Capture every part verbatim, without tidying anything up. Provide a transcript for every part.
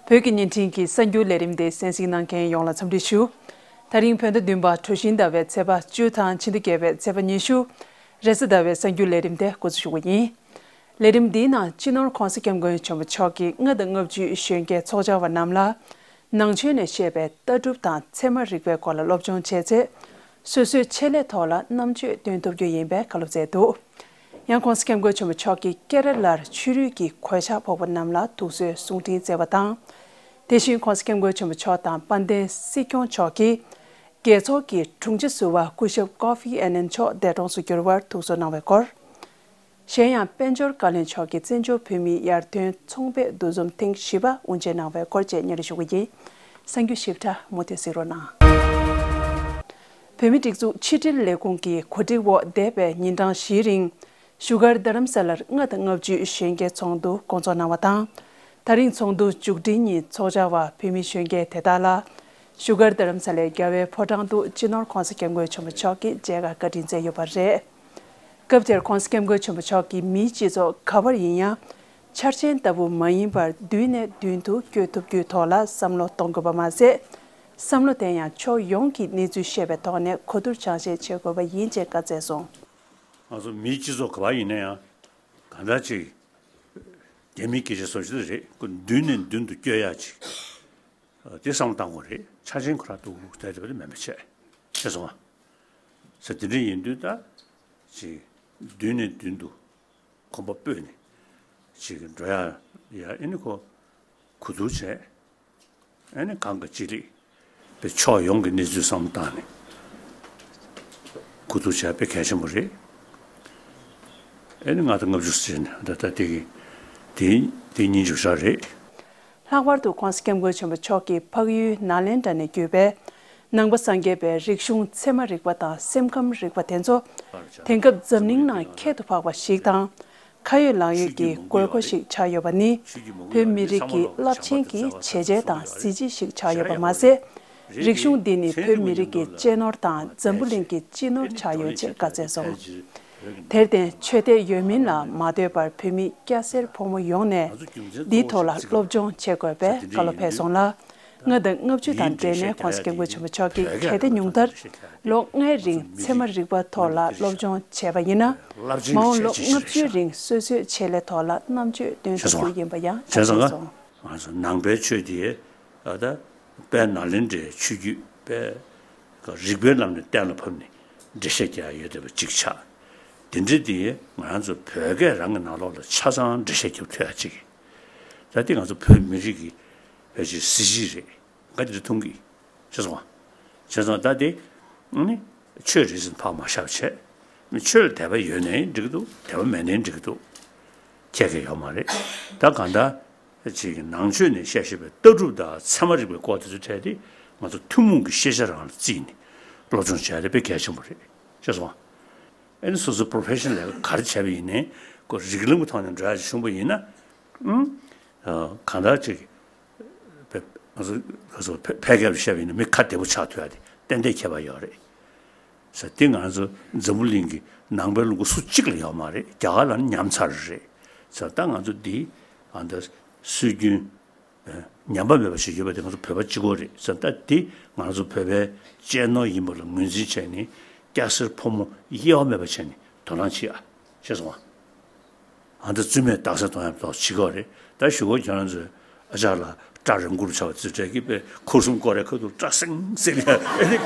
བོད་ཀྱི་བརྙན་འཕྲིན་གྱི་གསར་འགྱུར་ལས་རིམ་དེ་གསན་གཟིགས་གནང་མཁན་ཡོངས་ལ་འཚམས་འདྲི་ཞུ། ད་རིང་བོད་ཟླ་བདུན་པ་གྲོ་བཞིན་ཟླ་བའི་ཚེས་པ་བཅུ་དང་ཕྱི་ཟླ་བརྒྱད་པའི་ཚེས་པ་ཉི་ཤུ། རེས་གཟའ་ཟླ་བའི་གསར་འགྱུར་ལས་རིམ་དེ་འགོ་འཛུགས་ཞུ་བ་ཡིན། ལས་རིམ་འདིའི་ནང་སྤྱི་ནོར་༸གོང་ས་༸སྐྱབས་མགོན་ཆེན་པོ་མཆོག་གིས་ལྔ་དང་ལྔ་བཅུའི་གཞོན་སྐྱེས་ཚོགས་བཅར་བ་རྣམས་ལ། ནང་ཆོས་ནས་བཤད་པའི་ལྟ་གྲུབ་དང་ཚད་མ་རིག་པའི་སྐོར་ལ་སློབ་སྦྱོང་བྱས་ཚེ། སོ་སོའི་ཆེད་ལས་ཐོག་ལ་རྣམ་དཔྱོད་སྟོན་ཐུབ་རྒྱུ་ཡིན་པའི་བཀའ་སློབ་སྩལ་འདུག། ཡང་༸གོང་ས་༸སྐྱབས་མགོན་ཆེན་པོ་མཆོག་གིས་ཀེ་ར་ལར་ཆོས་རིག་གི་གོད་ཆག་ཕོག་པ་རྣམས་ལ་ཐུགས་གསོའི་གསུང་འཕྲིན་བསྩལ་བ་དང་། དེ་བཞིན་༸གོང་ས་༸སྐྱབས་མགོན་ཆེན་པོ་མཆོག་དང་དཔལ་ལྡན་སྲིད་སྐྱོང་མཆོག་གིས། རྒྱལ་ཚོགས་ཀྱི་དྲུང་ཆེ་ཟུར་པ་སྐུ་ཞབས་ཀོ་ཧྥི་ཨན་ནན་མཆོག་འདས་གྲོངས་སུ་གྱུར་བར་ཐུགས་གསོ་གནང་བའི་སྐོར། གཞན་ཡང་དཔལ་འབྱོར་བཀའ་བློན་མཆོག་གིས་བཙན་བྱོལ་བོད་མིའི་ཡར་ཐོན་ཚོང་པའི་འདུ་འཛོམས་ཐེངས་བཞི་པ་དབུ་འབྱེད་གནང་བའི་སྐོར་བཅས་སྙན་སྒྲོན་ཞུ་གི་ཡིན། གསར་འགྱུར་ཞིབ་ཕྲ་མུ་མཐུད་གཟིགས་རོགས་གནང་། བོད་མིའི་སྒྲིག་འཛུགས་ཕྱི་དྲིལ་ལས་ཁུངས་ཀྱི་གོ་སྒྲིག་འོག་འདས་པའི་ཉིན་གྲངས་བཞིའི་རིང་། བཞུགས་སྒར་རྡ་རམ་ས་ལར་ལྔ་དང་ལྔ་བཅུའི་གཞོན་སྐྱེས་ཚོགས་འདུ་སྐོང་ཚོགས་གནང་བ་དང་། ད་རིང་ཚོགས་འདུ་མཇུག་སྒྲིལ་ཉིན་ཚོགས་བཅར་བ་བོད་མི་གཞོན་སྐྱེས་དེ་དག་ལ། བཞུགས་སྒར་རྡ་རམ་ས་ལའི་རྒྱལ་བའི་ཕོ་བྲང་དུ་སྤྱི་ནོར་༸གོང་ས་༸སྐྱབས་མགོན་ཆེན་པོ་མཆོག་གིས་མཇལ་ཁ་བཀའ་དྲིན་བསྩལ་ཡོད་པ་རེད། སྐབས་དེར་༸གོང་ས་༸སྐྱབས་མགོན་ཆེན་པོ་མཆོག་གིས་མིའི་སྤྱི་ཚོགས་ག་བར་ཡིན་ཡང་། འཆར་ཅན་ལྟ་བུ་མ་ཡིན་པར་མདུན་ནས་མདུན་དུ་བསྐྱོད་ཐུབ་རྒྱུའི་ཐོག་ལ་བསམ་བློ་གཏོང་དགོས་པ་མ་ཟད། བསམ་བློ་དེ་ཡང་ཕྱོགས་ཡོངས་ཀྱི་གནས་ཚུལ་ཤེས་པའི་ཐོག་ནས་གོ་བསྡུར་སྦྱང་བཤད་བྱེད་དགོས་པ་ཡིན་ཅེས་བཀའ་སྩལ་སོང་། ང་ཚོ་མིའི་སྤྱི་ཚོགས་ག་བར་ཡིན་ན་ཡང་། གང་འདྲ་ཅིག་རྒྱ་མིའི་སྐད་ཆ་བཟོ་ཞིག་རེད། ཁོ་མདུན་ནས་མདུན་དུ་བསྐྱོད་ཡག་ཅིག་དེ་བསམ་བློ་བཏང་དགོས་རེད། འཆར་ཅན་ཁོ་རང་འདུག་བསྡད་པ་དེ་མེད་པ་བྱས། ཤེས་སོང་ང་། ས་དེ་འདྲ་ཡིན་དུས་ད་ཅིག་མདུན་ནས་མདུན་དུ་གོམ་པ་སྤོས་ནས་ཅིག་འགྲོ་ཡག་ཡ། ཨེ་ནི་ཁོ་གོ་བསྡུར་བྱས། ཨེ་ནི་གང་ག་ཅི་ལེགས་པའི་ཕྱོགས་ཡོངས་ཀྱི་གནས་ཚུལ་བསམ་བློ་བཏང་ནས་གོ་བསྡུར་བྱས་པའི་གལ་ཆེན་པོ་རེད། ཨེ་ནི་ལྔ་དང་ལྔ་བཅུ་ཟེར་ནས་ད་ལྟ་དེ་གི་དེ་དེ་གཉིས་འཇུག་བྱ་རེད། ལྷག་པར་དུ་༸གོང་ས་༸སྐྱབས་མགོན་ཆེན་པོ་མཆོག་གིས་འཕགས་ཡུལ་ནཱ་ལེནྡྲ་ནས་བརྒྱུད་པའི་ནང་པ་སངས་རྒྱས་པའི་རིག་གཞུང་ཚད་མ་རིག་པ་དང་སེམས་ཁམས་རིག་པ་དེ་ཚོ་དེང་སྐབས་འཛམ་གླིང་ནང་ཁྱད་དུ་འཕགས་པ་ཞིག་དང་། ཁ་ཡོད་ལག་ཡོད་ཀྱི་དགོས་མཁོ་ཞིག་ཆགས་ཡོད་པ་ནི། བོད་མི་རིགས་ཀྱི་རླབས་ཆེན་གྱི་བྱས་རྗེས་དང་གཟི་བརྗིད་ཞིག་ཆགས་ཡོད་པ་མ་ཟད། རིག་གཞུང་འདི་ནི་བོད་མི་རིགས་ཀྱི་གཅེས་ནོར་དང་འཛམ་བུ་གླིང་གི་སྤྱི་ནོར་ཆགས་ཡོད་ཅེས་བཀའ་སྩལ་སོང་། དེར་བརྟེན་ཆོས་དད་ཡོད་མིན་ལ་མ་ལྟོས་པར་བོད་མི་སྐྱ་སེར་ཕོ་མོ་ཡོངས་ནས་འདིའི་ཐོག་ལ་སློབ་སྦྱོང་བྱེད་དགོས་པའི་བཀའ་སློབ་ཕེབས་སོང་ལ། ལྔ་དང་ལྔ་བཅུ་དང་འབྲེལ་ནས་༸གོང་ས་༸སྐྱབས་མགོན་ཆེན་པོ་མཆོག་གིས་གལ་ཏེ་ཉུང་མཐར་ལོ་ལྔའི་རིང་ཚད་མ་རིག་པ་ཐོག་ལ་སློབ་སྦྱོང་བྱས་པ་ཡིན་ན། མ་འོངས་ལོ་ལྔ་བཅུའི་རིང་སོ་སོའི་ཆེད་ལས་ཐོག་ལ་རྣམ་དཔྱོད་སྟོན་ཐུབ་རྒྱུ་ཡིན་པ་ཡང་བྱས་སོང་ང་། གསུངས་སོང་། ང་ཚོ་ནང་པའི་ཆོས་དེ་ད་དཔལ་ནཱ་ལེནྡྲའི་ཆོས་བརྒྱུད་པའི་རིགས་པའི་ལམ་ནས་གཏན་ལ་ཕབ་ནས་འགྲེལ་བཤད་རྒྱག་ཡ་ཡོད་བསྡད་པ་གཅིག་ཆགས། དེ་འདྲ་དེ་ང་རང་ཚོ་བོད་སྐད་རང་གི་ནང་ལོགས་ལ་ཆ་ཚང་འགྲེལ་བཤད་རྒྱབ་ཐུབ་ཡ་གཅིག་ད་དེ་ང་ཚོ་བོད་མི་རིགས་ཀྱི་བོད་ཀྱི་གཟི་བརྗིད་རེད། ང་དེ་འདྲ་མཐོང་གི། ཤེས་སོང་ང་། ཤེས་སོང་ང་། ད་དེ་ནི་ཆོས་རེད་ཟེར་ཕར་མ་བཞག་བྱས། ཆོས་ལ་དད་པ་ཡོད་ནའི་འགྲིག་གི་འདུག་དད་པ་མེད་ནའི་འགྲིག་གི་འདུག་ཁྱད་ཁྱད་ཡོད་མ་རེད། ད་གང་ལྟར་ཅིག་གི་ནང་ཆོས་ནས་བཤད་བཞིན་པའི་ལྟ་གྲུབ་དང་ཚད་མ་རིག་པའི་སྐོར་དེ་ཚོའི་གྲས་དེ་ང་ཚོ་ཐུན་མོང་གི་ཤེས་བྱ་རང་ལ་བརྩིས་ནས་སློབ་སྦྱོང་བྱས་ཏེ་དཔེ་གལ་ཆེན་པོ་རེད། ཤེས་སོང་ང་། ཨ་ནི་སོ་སོའི་profession་ལས་ཀ་ག་རེ་བྱས་པ་ཡིན་ནའི་ཁོ་རིགས་ལམ་གྱི་ཐོག་ནས་འགྲོ་ཡག་ཅིག་བྱུང་པ་ཡིན་ན། ཨང་། གང་ལྟར་ཅིག་ཕལ་ཕལ་སྐད་བཤད་པ་ཡིན་ན་མི་ཁ་བདེ་པོ་ཆགས་ཐུབ་ཡག་དེ་ཏན་ཏན་ཁྱད་པར་ཡོད་རེད། ས་དེ་ང་ཚོ་འཛམ་བུ་གླིང་གི་ནང་པའི་ལུང་པ་སུ་གཅིག་ལ་ཡོད་མ་རེད། རྒྱ་གར་ལ་ནི་ཉམས་ཚར་རེད། ས་ད་ང་ཚོ་འདི་ཨ་ད་སྲོལ་རྒྱུན་ཉམས་པ་མེད་པ་ཞིག་ཡོད་པ་དེ་ང་ཚོ་བོད་པ་གཅིག་པོ་རེད་ཟེར། ད་འདི་ང་ཚོ་བོད་པའི་གཅེས་ནོར་ཡིན་པ་ལ་ངོས་འཛིན་བྱས་ནས་སྐྱ་སེར་ཕོ་མོ་དབྱེ་བ་མེད་པ་བྱས་ནས་དོ་སྣང་བྱེད་ཨ། ཤེས་སོང་ང་། ཨ་ད་བཙུན་མས་རྟགས་གསལ་གཏོང་ཡག་ཐོག་བྱེད་དགོས་རེད། ད་ཞུ་གོ་ཁྱེད་རང་ཚོས་ཨ་ཅག་ལ་སྐྲ་རིང་པོར་ཆགས་པ་ཚོས་གྲས་ཀྱི་པའི་འཁོར་གསུམ་སྐོར་རེ་ཁ་ཐུག་སྐྲ་སེང་སེང་ལ་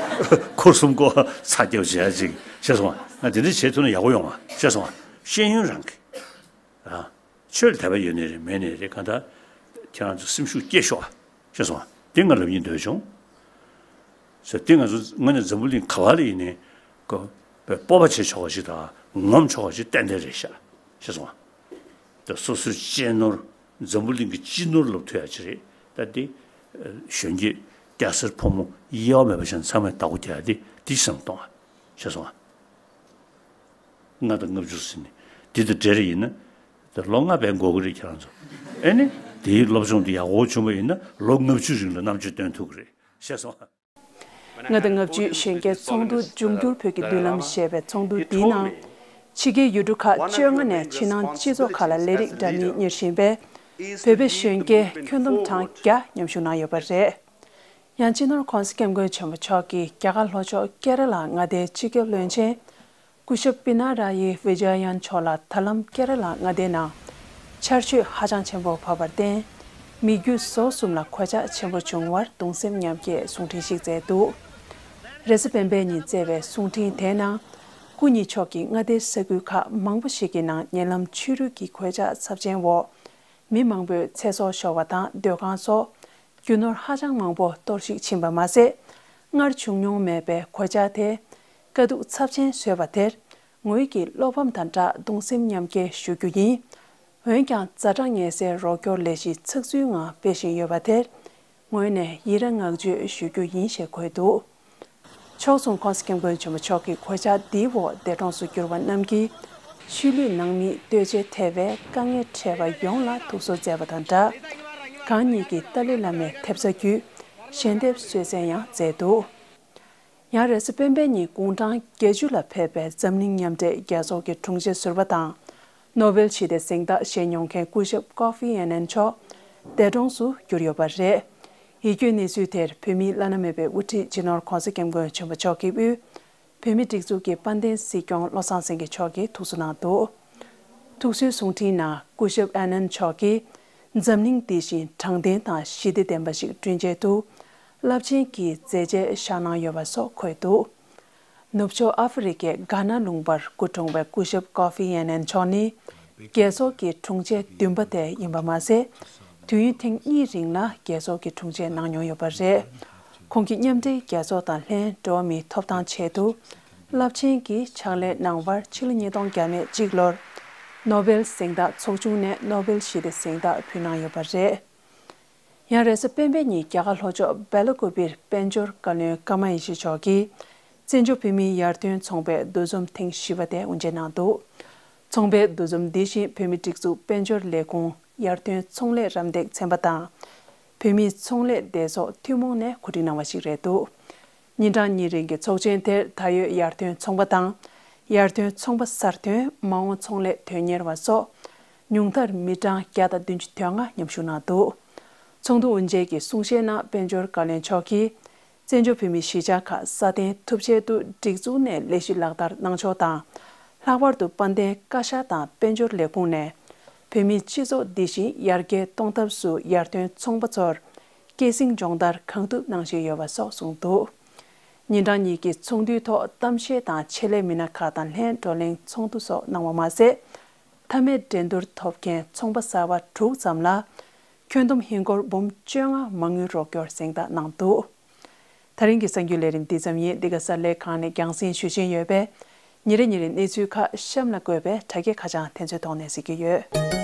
འཁོར་གསུམ་སྐོར་ཚ་རྒྱབ་བྱེད་ཡག་ཅིག་ཤེས་སོང་ང་། ང་དེ་འདྲ་བྱེད་ཐུབ་ན་ཡག་པོ་ཡོང་ང་། ཤེས་སོང་ང་། ཤེས་ཡོན་རང་གི་རང་། ཆོས་ལ་དད་པ་ཡོད་ནའི་རེད་མེད་ནའི་རེད། གང་ལྟར་ཁྱེད་རང་ཚོ་སེམས་ཤུགས་སྐྱེད་ཤོག་ཨ། ཤེས་སོང་ང་། དེ་ང་ལབ་སྙིང་འདོད་བྱུང་། ཟེར་དེ་ང་ཚོ་དངོས་གནས་འཛམ་བུ་གླིང་ག་བ་ལ་ཡིན་ནའི་ཀོ་སྤོབས་པ་བྱེད་ཆོག་པ་ཞིག་དང་ངོམ་ཆོག་པ་ཞིག་ཏན་ཏན་རེད་ཤག་ཤེས་སོང་ང་། ད་སོ་སོའི་གཅེས་ནོར་འཛམ་བུ་གླིང་གི་སྤྱི་ནོར་ལབ་ཐུབ་ཡག་ཅིག་རེད། ད་དེ་གཞོན་སྐྱེས་སྐྱ་སེར་ཕོ་མོ་དབྱེ་བ་མེད་པ་བྱས་ནས་ཚང་མས་བདག་པོ་རྒྱག་ཡག་དེ་དེ་བསམ་གཏོང་ཨ། ཤེས་སོང་ང་། ལྔ་དང་ལྔ་བཅུ་ཟིན་ནས་འདི་དང་འབྲེལ་རེ་ཡིན་ན། ད་ལོ་ལྔ་བས་འགོར་གི་རེད་ཁྱེད་རང་ཚོ། ཨེ་ནི། དེའི་སློབ་སྦྱོང་འདི་ཡག་པོ་བྱུང་བ་ཡིན་ན་ལོ་ལྔ་བཅུའི་རིང་ལ་རྣམ་དཔྱོད་སྟོན་ཐུབ་ཀྱི་རེད། ཤེས་སོང་། ལྔ་དང་ལྔ་བཅུའི་གཞོན་སྐྱེས་ཚོགས་འདུ་འབྱུང་འགྱུར་བོད་ཀྱི་མདུན་ལམ་ཞེས་པའི་ཚོགས་འདུ་འདིའི་ནང་། ཕྱི་རྒྱལ་ཡུལ་གྲུ་ཁག་བཅོ་ལྔ་ནས་ཕྱི་ནང་སྤྱི་ཚོགས་ཁག་ལ་ལས་རིགས་འདྲ་མིན་གཉེར་བཞིན་པའི་ བོད་པའི་གཞོན་སྐྱེས་ཁྱོན་བསྡོམས་གྲངས་བརྒྱ་མཉམ་ཞུགས་གནང་ཡོད་པ་རེད། ཡང་སྤྱི་ནོར་༸གོང་ས་༸སྐྱབས་མགོན་ཆེན་པོ་མཆོག་གིས་རྒྱ་གར་ལྷོ་ཕྱོགས་ཀེ་ར་ལ་མངའ་སྡེའི་སྤྱི་ཁྱབ་བློན་ཆེན་སྐུ་ཞབས་པི་ན་ར་ཡི་བི་ཇ་ཡན་མཆོག་ལ་ད་ལམ་ཀེ་ར་ལ་མངའ་སྡེའི་ནང་ཆར་ཆུ་ཧ་ཅང་ཆེན་པོ་བབས་པར་བརྟེན། མི་རྒྱུ་ཟོག་གསུམ་ལ་གོད་ཆག་ཆེན་པོ་བྱུང་བར་གདུང་སེམས་མཉམ་སྐྱེད་གསུང་འཕྲིན་ཞིག་བསྩལ་འདུག་རེས་གཟའ་སྤེན་པའི་ཉིན་བསྩལ་བའི་གསུང་འཕྲིན་དེའི་ནང་། སྐུ་ཉིད་མཆོག་གིས་མངའ་སྡེའི་ས་ཁུལ་ཁག་མང་པོ་ཞིག་གི་ནང་ཉེ་ལམ་ཆུ་རུད་ཀྱི་གོད་ཆག་ཚབས་ཆེན་འོག་མི་མང་པོས་ཚེ་སྲོག་ཤོར་བ་དང་སྡོད་ཁང་སོགས་རྒྱུ་ནོར་ཧ་ཅང་མང་པོ་གཏོར་བཤིག་ཕྱིན་པ་མ་ཟད། སྔར་བྱུང་མྱོང་མེད་པའི་གོད་ཆག་དེས་དཀའ་སྡུག་ཚབས་ཆེན་བཟོས་པ་དེར་ངོས་ཀྱིས་བློ་ཕམ་དང་སྦྲགས་གདུང་སེམས་མཉམ་སྐྱེད་ཞུ་རྒྱུ་ཡིན། འོན་ཀྱང་ཛ་དྲག་ངལ་སེལ་རོགས་སྐྱོར་ལས་གཞི་ཚགས་ཚུད་ངང་སྤེལ་བཞིན་ཡོད་པ་དེར་ངོས་ནས་ཡི་རངས་བསྔགས་བརྗོད་ཞུ་རྒྱུ་ཡིན་ཞེས་འཁོད་འདུག་ཕྱོགས་མཚུངས་༸གོང་ས་༸སྐྱབས་མགོན་ཆེན་པོ་མཆོག་གིས་གོད་ཆག་འདིའི་འོག་འདས་གྲོངས་སུ་གྱུར་པ་རྣམས་ཀྱི་ཤུལ་ལུས་ནང་མིས་ལྟོས་བཅས་ཐེབས་པའི་དཀའ་ངལ་འཕྲད་པ་ཡོངས་ལ་ཐུགས་གསོ་མཛད་པ་དང་སྦྲགས། གང་ཉིད་ཀྱིས་ཏཱ་ལའི་བླ་མའི་ཐེབས་རྩ་བརྒྱུད་ཞལ་འདེབས་གསོལ་སྩལ་ཡང་མཛད་འདུག་ཡང་རེས་གཟའ་སྤེན་པའི་ཉིན་དགུང་གྲངས་བརྒྱད་ཅུ་ལ་ཕེབས་པའི་འཛམ་གླིང་མཉམ་འབྲེལ་རྒྱལ་ཚོགས་ཀྱི་དྲུང་ཆེ་ཟུར་པ་དང་། ནོ་བེལ་ཞི་བདེ་གཟེངས་རྟགས་བཞེས་མྱོང་མཁན་སྐུ་ཞབས་ཀོ་ཧྥི་ཨན་ནན་མཆོག་འདས་གྲོངས་སུ་གྱུར་ཡོད་པ་རེད། ཡིད་སྐྱོའི་གནས་ཚུལ་དེར་བོད་མིའི་བླ་ན་མེད་པའི་དབུ་ཁྲིད་སྤྱི་ནོར་༸གོང་ས་༸སྐྱབས་མགོན་ཆེན་པོ་མཆོག་གི་དབུས། བོད་མིའི་སྒྲིག་འཛུགས་ཀྱི་དཔལ་ལྡན་སྲིད་སྐྱོང་བློ་བཟང་སེང་གེ་མཆོག་གིས་ཐུགས་གསོ་གནང་འདུག་ཐུགས་གསོའི་གསུང་འཕྲིན་ནང་སྐུ་ཞབས་ཨན་ནན་མཆོག་གིས་འཛམ་གླིང་འདི་བཞིན་དྲང་བདེན་དང་ཞི་བདེ་ལྡན་པ་ཞིག་བསྐྲུན་ཆེད་དུ་རླབས་ཆེན་གྱི་མཛད་རྗེས་བཞག་གནང་ཡོད་པ་སོགས་འཁོད་འདུག་ནུབ་ཕྱོགས་ཨ་ཧྥེ་རི་ཁའི་གྷ་ན་ལུང་པར་སྐུ་འཁྲུངས་པའི་སྐུ་ཞབས་ཀོ་ཧྥི་ཨན་ནན་མཆོག་ནི་རྒྱལ་ཚོགས་ཀྱི་དྲུང་ཆེ་བདུན་པ་དེ་ཡིན་པ་མ་ཟད། དུས་ཡུན་ཐེངས་གཉིས་རིང་ལ་རྒྱལ་ཚོགས་ཀྱི་དྲུང་ཆེ་གནང་མྱོང་ཡོད་པ་རེད། ཁོང་གིས་མཉམ་འབྲེལ་རྒྱལ་ཚོགས་དང་ལྷན་འགྲོ་བ་མིའི་ཐོབ་ཐང་ཆེད་དུ་རླབས་ཆེན་གྱི་ཕྱག་ལས་གནང་བར་ཕྱི་ལོ་ཉིས་སྟོང་བརྒྱ་མེད་གཅིག་ལོར་ནོ་བེལ་གཟེངས་རྟགས་ཚོགས་ཆུང་ནས་ནོ་བེལ་ཞི་བདེ་གཟེངས་རྟགས་ཕུལ་གནང་ཡོད་པ་རེད། ཡང་རེས་གཟའ་སྤེན་པའི་ཉིན་རྒྱ་གར་ལྷོ་ཕྱོགས་སྦེལ་ཀོབ་པིར་དཔལ་འབྱོར་བཀའ་བློན་ཀརྨ་ཡེ་ཤེས་མཆོག་གིས་བཙན་བྱོལ་བོད་མིའི་ཡར་ཐོན་ཚོང་པའི་འདུ་འཛོམས་ཐེངས་བཞི་པ་དེ་དབུ་འབྱེད་གནང་འདུག་ཚོང་པའི་འདུ་འཛོམས་འདི་བཞིན་བོད་མིའི་སྒྲིག་འཛུགས་དཔལ་འབྱོར་ལས་ཁུངས་ཡར་ཐོན་ཚོང་ལས་རམ་འདེགས་ཚན་པ་དང་། བོད་མིའི་ཚོང་ལས་སྡེ་ཚོགས་ཐུན་མོང་ནས་གོ་སྒྲིག་གནང་བ་ཞིག་རེད་འདུག་ཉིན་གྲངས་གཉིས་རིང་གི་ཚོགས་ཆེན་དེར་ད་ཡོད་ཡར་ཐོན་ཚོང་པ་དང་། ཡར་ཐོན་ཚོང་པ་གསར་ཐོན། མ་འོངས་ཚོང་ལས་དོན་གཉེར་བ་སོགས་ཉུང་མཐར་མི་གྲངས་བརྒྱ་དང་བདུན་ཅུ་དོན་ལྔ་མཉམ་ཞུགས་གནང་འདུག་ཚོགས་འདུ་དབུ་འབྱེད་ཀྱི་གསུང་བཤད་ནང་དཔལ་འབྱོར་བཀའ་བློན་མཆོག་གིས། བཙན་བྱོལ་བོད་མིའི་གཞིས་ཆགས་ཁག་སྲ་བརྟན་ཐུབ་ཆེད་དུ་སྒྲིག་འཛུགས་ནས་ལས་གཞི་ལག་བསྟར་གནང་ཕྱོགས་དང་། ལྷག་པར་དུ་དཔལ་ལྡན་བཀའ་ཤག་དང་དཔལ་འབྱོར་ལས་ཁུངས་ནས་བོད་མིའི་སྤྱི་ཚོགས་འདི་བཞིན་ཡར་རྒྱས་གཏོང་ཐབས་སུ་ཡར་ཐོན་ཚོང་པ་ཚོར་སྐྱེད་སྲིང་སྦྱོང་བརྡར་གང་ཐུབ་གནང་བཞིན་ཡོད་པ་སོགས་གསུངས་འདུག་ཉིན་གྲངས་གཉིས་ཀྱི་ཚོགས་འདུའི་ཐོག་གཏམ་བཤད་དང་ཆེད་ལས་མི་སྣ་ཁག་དང་ལྷན་བགྲོ་གླེང་ཚོགས་འདུ་སོགས་གནང་བ་མ་ཟད། མཐའ་མའི་འགྲན་བསྡུར་ཐོབ་མཁན་ཚོང་པ་གསར་པ་དྲུག་ཙམ་ལ་ཁྱོན་བསྡོམས་ཧིན་སྒོར་འབུམ་བཅོ་ལྔ་མ་དངུལ་རོགས་སྐྱོར་གཟེངས་རྟགས་གནང་འདུག་ད་རིང་གི་གསར་འགྱུར་ལས་རིམ་འདི་ཙམ་ཡིན། འདི་ག་གསར་ལས་ཁང་ནས་རྒྱང་སྲིང་ཞུ་བཞིན་ཡོད་པས། ཉིན་རེ་ཉིན་རེ་གནས་ཚུལ་ཁག་གཤམ་ལ་འགོད་པའི་དྲ་རྒྱའི་ཁ་བྱང་དེ་ཚོའི་ཐོག་ནས་གཟིགས་ཀྱི་ཡོད།